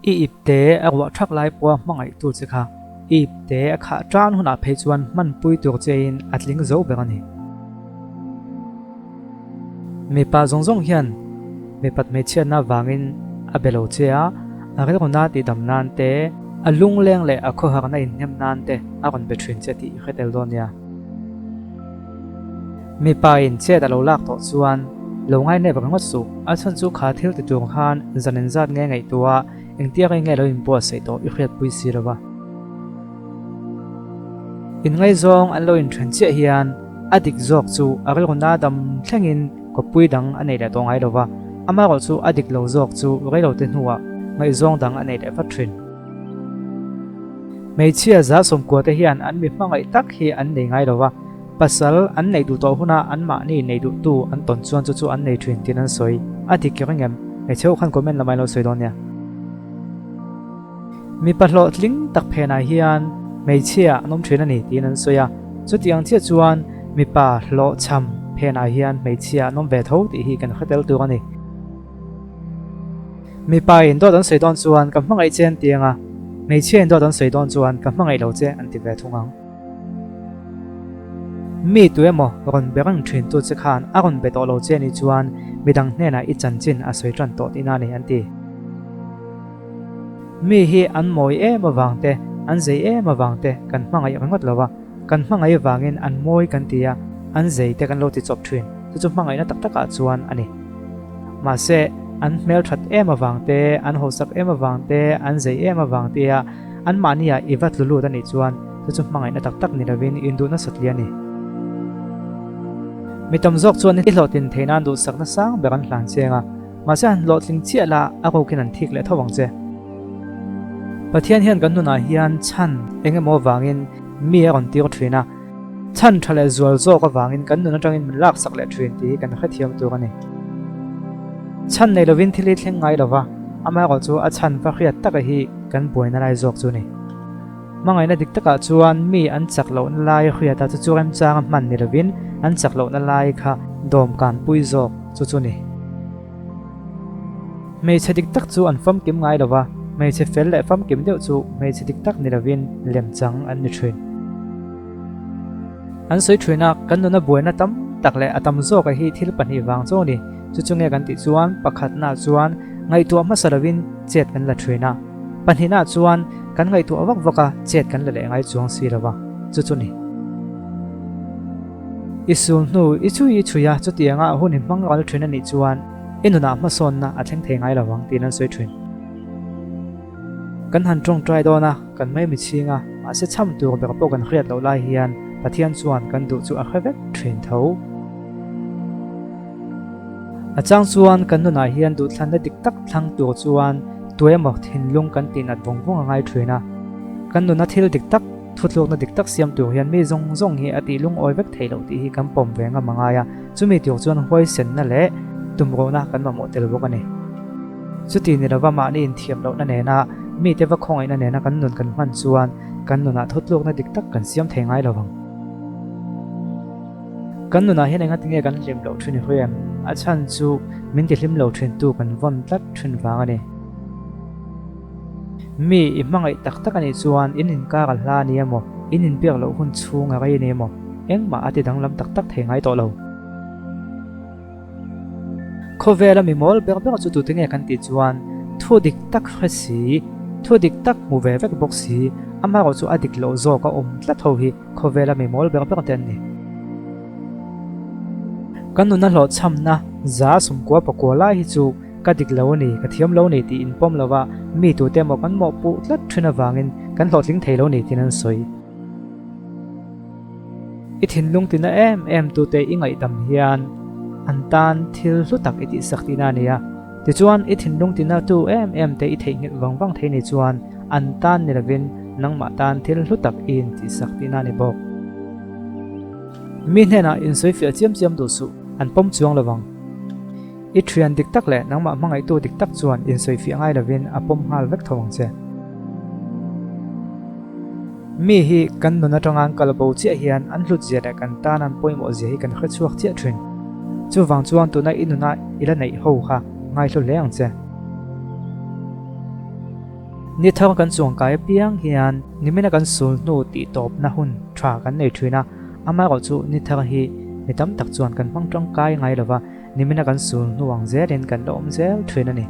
I ipte a ruah thak lai pawha hmangaihtu che kha i ipte a khah tan hunah phei chuan hmanpui tur chein a tling zo ber a ni. Mipa zawng zawng hian mipat hmeichhiatna vangin a be lo che a, a rilruna tihdam nan te, a lungleng leh a khawharna inhnem nan te a rawn be thin che tih i hre tel dawn nia. Mipa in chet a lo lak tawh chuan lo ngainep ringawt suh, a chhan chu kha thil ti tur khan zan inzat nge ngaihtuah a, engtiang nge lo inbuatsaih tawh i hriatpui si lo va. Inngaizawng an lo inthen chiah hian a dik zawk chu a rilruna dam thlengin kawppui dang a nei leh tawh ngai lo va, amaherawh chu a dik lo zawk chu reilote hnuah ngaihzawng dang a nei leh vat thin. Hmeichhia 90% te hian an mi hmangaih tak hi an nei ngai lo va, pasal an neih duh tawh huna anmahni nei duhtu an tawn chuan chu chu an nei thin tiin an sawi. A dik reng em? Hmeichhe ho khan comment lamah in lo sawi dawn nia. Mipa hlawhtling tak phenah hian hmeichhia an awm thin a ni tiin an sawi a, chutiang chiah chuan mipa hlawhchham phenah hian hmeichhia an awm ve tho tih hi kan hre tel tur a ni. Mipa in dawt an sawi dawn chuan ka hmangaih che an ti ang a, hmeichhia in dawt an sawi dawn chuan ka hmangaih lo che an ti ve thung ang. Mi tu emaw rawn be reng thin tu che khan a rawn be tawh lo che nih chuan midang hnenah i chanchin a sawi tan tawh tihna a ni an ti. Mi hi an mawi em avang te, an zei em avang te kan hmangaih ringawt lo a, kan hmangaih avangin an mawi kan ti a, an zei te kan lo ti chawp thin, chu chu hmangaihna tak takah chuan a ni. Mahse, an hmelthat em avang te, an hausak em avang te, an zei em avang te a anmahnia i va tlu lut a nih chuan chu chu hmangaihna tak tak ni lovin induhna satli a ni. Mi tam zawk chuan i hlawhtlin theih nan duhsakna sang ber an hlan chiang a. Mahse han hlawhtling chiah la a rokin an thik leh tho ang che. Pathian hian kan nunah hian chhan eng emaw avangin mi a rawn tir thin a, chhan tha leh zual zawk avangin kan nun atangin min laksak leh thin tih hi kan hrethiam tur a ni. Chhan nei lovin thil hi thleng ngai lova, amaherawh chu a chhan va hriat taka hi kan buaina lai zawk chu a ni. Hmangaihna dik takah chuan mi an chak lohna lai hriata chu chu remchanga hman ni lovin an chak lohna lai kha dawmkan pui zawk chu chu ni. Hmeichhe dik tak chu an famkim ngai lo va, hmeichhe fel leh famkim deuh chu hmeichhe dik tak ni lovin lemchang an ni thin. An sawi thin a, kan nuna buaina tam tak leh a tam zawka hi thil pahnih vang chu a ni. Chu chu nge kan tih chuan pakhatna chuan ngaihtuah hmasa lovin chet kan la thin a. Pahnihna chuan kan ngaihtuah vak vak a, chet kan la leh ngai chuang si lo va, chu chu ni. I sul hnu i chhui i chhui a, chutianga hun i hmang ral thin a nih chuan i nunah hmasawnna a thleng thei ngai lo vang tiin an sawi thin. Kan han tawngtai dawn a, kan mai mi chhing a, mahse chham tur ber pawh kan hriat loh lai hian Pathian chuan kan duh chu a hre vek thin tho. A chang chuan kan nunah hian duhthlanna dik tak thlang tur chuan tuemaw thinlung kan tihnat vawng vawng a ngai thin a. Kan nuna thil dik tak, thutlukna dik tak siam tur hian mi zawng zawng hi a tih lungawi vek theih loh tih hi kan pawm ve ngam a ngai a, chumi tur chuan huaisenna leh tumruhna kan mamawh tel bawk a ni. Chuti ni lova mahni inthiam lohna nena mite va khawngaihna nena kan nun kan hman chuan kan nunah thutlukna dik tak kan siam thei ngai lo vang. Kan nunah hian enga tinge kan hlim loh thin i hawi em? A chhan chu min ti hlim lo thin tu kan vawn tlat thin vang a ni. Mi i hmangaih tak tak a nih chuan in inkar a hla a ni emaw, in inbiak loh hun chhung a rei a ni emaw, engmah a ti danglam tak tak thei ngai tawh lo. Khawvela mi mawl ber ber chu tute nge kan tih chuan thu dik tak hre si, thu dik tak hmu ve vek bawk si, amaherawh chu a dik loh zawk a awm tlat ho hi khawvela mi mawl ber ber te an ni. Kan nuna hlawhchhamna 99% lai hi chu ka dik lo a ni, ka thiam lo a ni tih inpawm lova mi tute emaw kan mawhpuh tlat thin avangin kan hlawhtling thei lo a ni tiin an sawi. I thinlung tina em em tute i ngaihdam hian an tan thil hlu tak i tihsak tihna a ni a. Tichuan, i thinlung tina tu em em te i theihnghilh vang vang thei ni chuan an tan ni lovin nangmah tan thil hlu tak i intihsak tihna a ni bawk. Mi hnenah insawifiah chiam chiam duh suh, an pawm chuang lovang. I thian dik tak leh nangmah hmangaihtu dik tak chuan insawifiah ngai lovin a pawm nghal vek tho ang che. Mi hi kan nun atanga an kal bo chiah hian an hlut zia leh kan tan an pawimawh zia hi kan hre chhuak chiah thin. Chuvang chuan tuna i nuna i la neih ho kha ngaihlu hle ang che. Ni thar kan chuangkai apiang hian nimina kan sul hnu tih tawpna hun tha kan nei thin a, amaherawhchu ni thar hi mi tam tak chuan kan hmang tangkai ngai lova, nimina kan sul hnu ang zelin kan la awm zel thin a ni.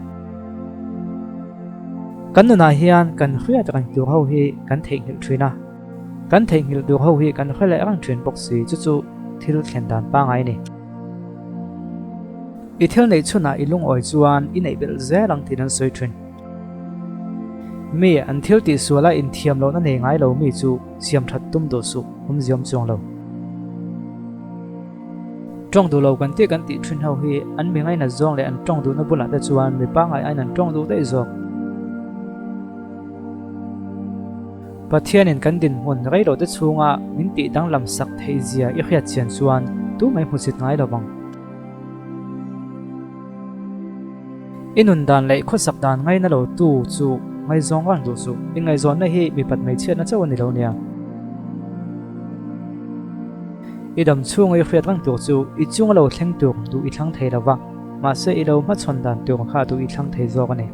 Kan nunah hian kan hriat reng tur ho hi kan theihnghilh thin a, kan theihnghilh tur ho hi kan hre leh reng thin bawk si, chu chu thil thlen dan pangngai a ni. I thil neih chhunah i lungawi chuan i neih belh zel ang tiin an sawi thin. Mi an thil tih suala inthiam lohna nei ngai lo mi chu siam that tum duh suh awmziawm chuang lo. Tawng duh lo kan tih kan tih thin ho hi an mi ngainat zawng leh an tawng duhna bulah te chuan mi pangngai aiin an tawng duh daih zawk. Pathianin kan dinhmun rei lote chhunga min tih danglam sak theih zia i hriat chian chuan tumai hmusit ngai lo vang. I nun dan leh i khawsak dan ngaina lo tu chu ngaihzawng rang duh suh. I ngaihzawnna hi mipat hmeichhiatna chauh a ni lo nia. I dam chhunga i hriat rang tur chu i chunga lo thleng tur duh i thlang thei lo va, mahse i lo hmachhawn dan tur kha duh i thlang thei zawk a ni.